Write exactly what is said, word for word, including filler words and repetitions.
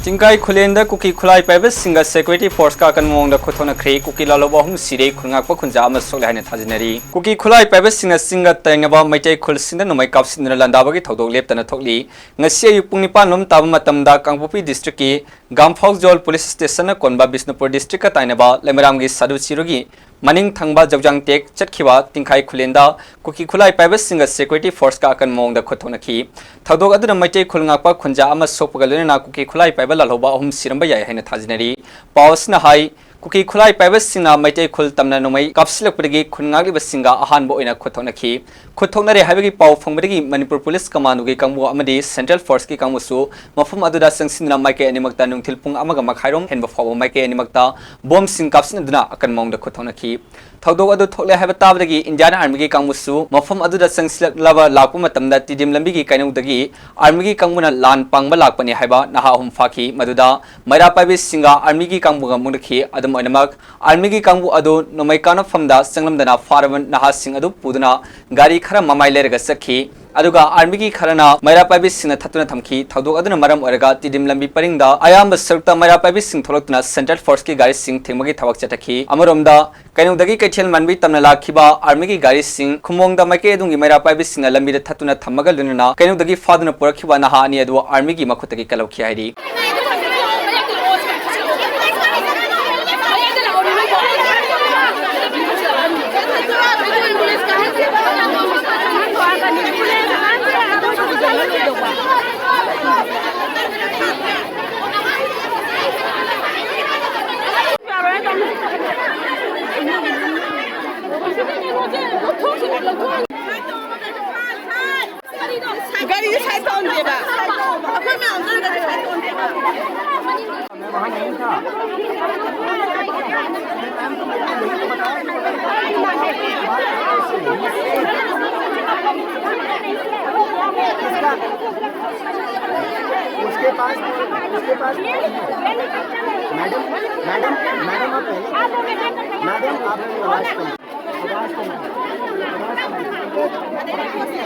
ꯇꯤꯡꯈꯥꯏ ꯈꯨꯂꯦꯟꯗ ꯀꯨꯀꯤ ꯈꯨꯠꯂꯥꯏ ꯄꯥꯏꯕꯁꯤꯡꯒ security forceꯀ ꯑꯀꯟꯕ ꯃꯑꯣꯡꯗ ꯈꯨꯠꯊꯣꯛꯅꯈ꯭ꯔꯦ꯫ ꯀꯨꯀꯤ ꯂꯥꯜꯍꯧꯕ ꯑꯍꯨꯝ ꯁꯤꯔꯦ, ꯈꯨꯜ ꯉꯥꯛꯄ ꯈꯨꯟꯖꯥ ꯑꯃ ꯁꯣꯛꯂꯦ ꯍꯥꯏꯅ ꯊꯥꯖꯅꯔꯤ꯫ ꯀꯨꯀꯤ ꯈꯨꯠꯂꯥꯏ ꯄꯥꯏꯕꯁꯤꯡꯅ ꯆꯤꯡꯒ ꯇꯩꯅꯕ ꯃꯩꯇꯩ ꯈꯨꯜꯁꯤꯡꯗ ꯅꯣꯡꯃꯩ ꯀꯥꯞꯁꯤꯟꯗꯨꯅ ꯂꯥꯟꯗꯥꯕꯒꯤ ꯊꯧꯗꯣꯛ ꯂꯦꯞꯇꯅ ꯊꯣꯛꯂꯤ꯫ ꯉꯁꯤ ꯑꯌꯨꯛ ꯄꯨꯡ ꯅꯤꯄꯥꯟ ꯂꯣꯝ ꯇꯥꯕ ꯃꯇꯝꯗ ꯀꯥꯡꯄꯣꯛꯄꯤ districtꯀꯤ ꯒꯥꯝꯐꯥꯎꯖꯣꯜ police stationꯅ ꯀꯣꯟꯕ ꯕꯤꯁꯅꯨꯄꯨꯔ districtꯀ ꯇꯥꯏꯅꯕ ꯂꯩꯃꯔꯥꯝꯒꯤ ꯁꯥꯗꯨ ꯆꯤꯔꯨꯒꯤ ꯃꯅꯤꯡ ꯊꯪꯕ ꯖꯧꯖꯥꯡ ꯇꯦꯛ ꯆꯠꯈꯤꯕ ꯇꯤꯡꯈꯥꯏ ꯈꯨꯂꯦꯟꯗ ꯀꯨꯀꯤ ꯈꯨꯠꯂꯥꯏ ꯄꯥꯏꯕꯁꯤꯡꯒ security forceꯀ ꯑꯀꯟꯕ ꯃꯑꯣꯡꯗ ꯈꯨꯠꯊꯣꯛꯅꯈꯤ꯫ ꯊꯧꯗꯣꯛ ꯑꯗꯨꯅ ꯃꯩꯇꯩ ꯈꯨꯜ ꯉꯥꯛꯄ ꯈꯨꯟꯖꯥ ꯑꯃ ꯁꯣꯛꯄꯒ ꯂꯣꯏꯅꯅ ꯀꯨꯀꯤ ꯈꯨꯠꯂꯥꯏ ꯄꯥꯏꯕ ꯂꯥꯜꯍꯧꯕ ꯑꯍꯨꯝ ꯁꯤꯔꯝꯕ ꯌꯥꯏ ꯍꯥꯏꯅ ꯊꯥꯖꯅꯔꯤ꯫ ꯄꯥꯎ ꯑꯁꯤꯅ ꯍꯥꯏ, ꯀꯨꯀꯤ ꯈꯨꯠꯂꯥꯏ ꯄꯥꯏꯕꯁꯤꯡꯅ ꯃꯩꯇꯩ ꯈꯨꯜ ꯇꯝꯅ ꯅꯣꯡꯃꯩ ꯀꯥꯞꯁꯤꯜꯂꯛꯄꯗꯒꯤ ꯈꯨꯟ ꯉꯥꯛꯂꯤꯕꯁꯤꯡꯒ ꯑꯍꯥꯟꯕ ꯑꯣꯏꯅ ꯈꯨꯠꯊꯣꯛꯅꯈꯤ꯫ ꯈꯨꯠꯊꯣꯛꯅꯔꯦ ꯍꯥꯏꯕꯒꯤ ꯄꯥꯎ ꯐꯪꯕꯗꯒꯤ ꯃꯅꯤꯄꯨꯔ police commandoꯒꯤ ꯀꯥꯡꯕꯨ ꯑꯃꯗꯤ central forceꯀꯤ ꯀꯥꯡꯕꯨꯁꯨ ꯃꯐꯝ ꯑꯗꯨꯗ ꯆꯪꯁꯤꯟꯗꯨꯅ ꯃꯥꯏꯀꯩ ꯑꯅꯤꯃꯛꯇ ꯅꯨꯡꯊꯤꯜ ꯄꯨꯡ ꯑꯃꯒ ꯃꯈꯥꯏꯔꯣꯝ ꯍꯦꯟꯕ ꯐꯥꯎꯕ ꯃꯥꯏꯀꯩ ꯑꯅꯤꯃꯛꯇ ꯕꯣꯝꯁꯤꯡ ꯀꯥꯞꯁꯤꯟꯅꯗꯨꯅ ꯑꯀꯟꯕ ꯃꯑꯣꯡꯗ ꯈꯨꯠꯊꯣꯛꯅꯈꯤ꯫ ꯊꯧꯗꯣꯛ ꯑꯗꯨ ꯊꯣꯛꯂꯦ ꯍꯥꯏꯕ ꯇꯥꯕꯗꯒꯤ Indian Armyꯒꯤ ꯀꯥꯡꯕꯨꯁꯨ ꯃꯐꯝ ꯑꯗꯨꯗ ꯆꯪꯁꯤꯜꯂꯛꯂꯕ ꯂꯥꯛꯄ ꯃꯇꯝꯗ ꯇꯤꯗꯤꯝ ꯂꯝꯕꯤꯒꯤ ꯀꯩꯅꯧꯗꯒꯤ Armyꯒꯤ ꯀꯥꯡꯕꯨꯅ ꯂꯥꯟ ꯄꯥꯡꯕ ꯂꯥꯛꯄꯅꯤ ꯍꯥꯏꯕ ꯅꯍꯥ ꯑꯍꯨꯝ ꯐꯥꯈꯤ꯫ ꯃꯗꯨꯗ ꯃꯩꯔꯥ ꯄꯥꯏꯕꯤꯁꯤꯡꯒ Armyꯒꯤ ꯀꯥꯡꯕꯨꯒ ꯃꯨꯛꯅꯈꯤ꯫ ꯑꯗꯨꯝ ꯑꯣꯏꯅꯃꯛ, Armyꯒꯤ ꯀꯥꯡꯕꯨ ꯑꯗꯨ ꯅꯣꯡꯃꯩ ꯀꯥꯞꯅꯐꯝꯗ ꯆꯪꯂꯝꯗꯅ ꯐꯥꯔꯕ ꯅꯍꯥꯁꯤꯡ ꯑꯗꯨ ꯄꯨꯗꯨꯅ ꯒꯥꯔꯤ ꯈꯔ ꯃꯃꯥꯏ ꯂꯩꯔꯒ ꯆꯠꯈꯤ꯫ ꯑꯗꯨꯒ Armyꯒꯤ ꯈꯔꯅ ꯃꯩꯔꯥ ꯄꯥꯏꯕꯤꯁꯤꯡꯅ ꯊꯠꯇꯨꯅ ꯊꯝꯈꯤ꯫ ꯊꯧꯗꯣꯛ ꯑꯗꯨꯅ ꯃꯔꯝ ꯑꯣꯏꯔꯒ ꯇꯤꯗꯤꯝ ꯂꯝꯕꯤ ꯄꯔꯤꯡꯗ ꯑꯌꯥꯝꯕ ꯁꯔꯨꯛꯇ ꯃꯩꯔꯥ ꯄꯥꯏꯕꯤꯁꯤꯡ ꯊꯣꯛꯂꯛꯇꯨꯅ central forceꯀꯤ ꯒꯥꯔꯤꯁꯤꯡ ꯊꯤꯡꯕꯒꯤ ꯊꯕꯛ ꯆꯠꯊꯈꯤ꯫ ꯑꯃꯔꯣꯝꯗ, ꯀꯩꯅꯧꯗꯒꯤ ꯀꯩꯊꯦꯜ ꯃꯥꯟꯕꯤ ꯇꯝꯅ ꯂꯥꯛꯈꯤꯕ Armyꯒꯤ ꯒꯥꯔꯤꯁꯤꯡ ꯈꯨꯃꯣꯡꯗ ꯃꯥꯏꯀꯩ ꯑꯗꯨꯝꯒꯤ ꯃꯩꯔꯥ ꯄꯥꯏꯕꯤꯁꯤꯡꯅ ꯂꯝꯕꯤꯗ ꯊꯠꯇꯨꯅ ꯊꯝꯃꯒ ꯂꯣꯏꯅꯅ ꯀꯩꯅꯧꯗꯒꯤ ꯐꯥꯗꯨꯅ ꯄꯨꯔꯛꯈꯤꯕ ꯅꯍꯥ ꯑꯅꯤ ꯑꯗꯨ Armyꯒꯤ ꯃꯈꯨꯠꯇꯒꯤ ꯀꯜꯍꯧꯈꯤ ꯍꯥꯏꯔꯤ꯫ ꯒꯥꯔꯤꯁꯦ ꯁꯥꯏꯠ ꯇꯧꯍꯟꯗꯦꯕ꯫ ꯑꯩꯈꯣꯏ ꯃꯌꯥꯝꯗꯨꯅ ꯒꯥꯔꯤ ꯁꯥꯏꯠ ꯇꯧꯍꯟꯗꯦꯕ꯫ उसके पास, उसके पास। मैडम, मैडम, मैडम, आप पहले, मैडम, आप आवाज कम, आवाज कम, आवाज कम।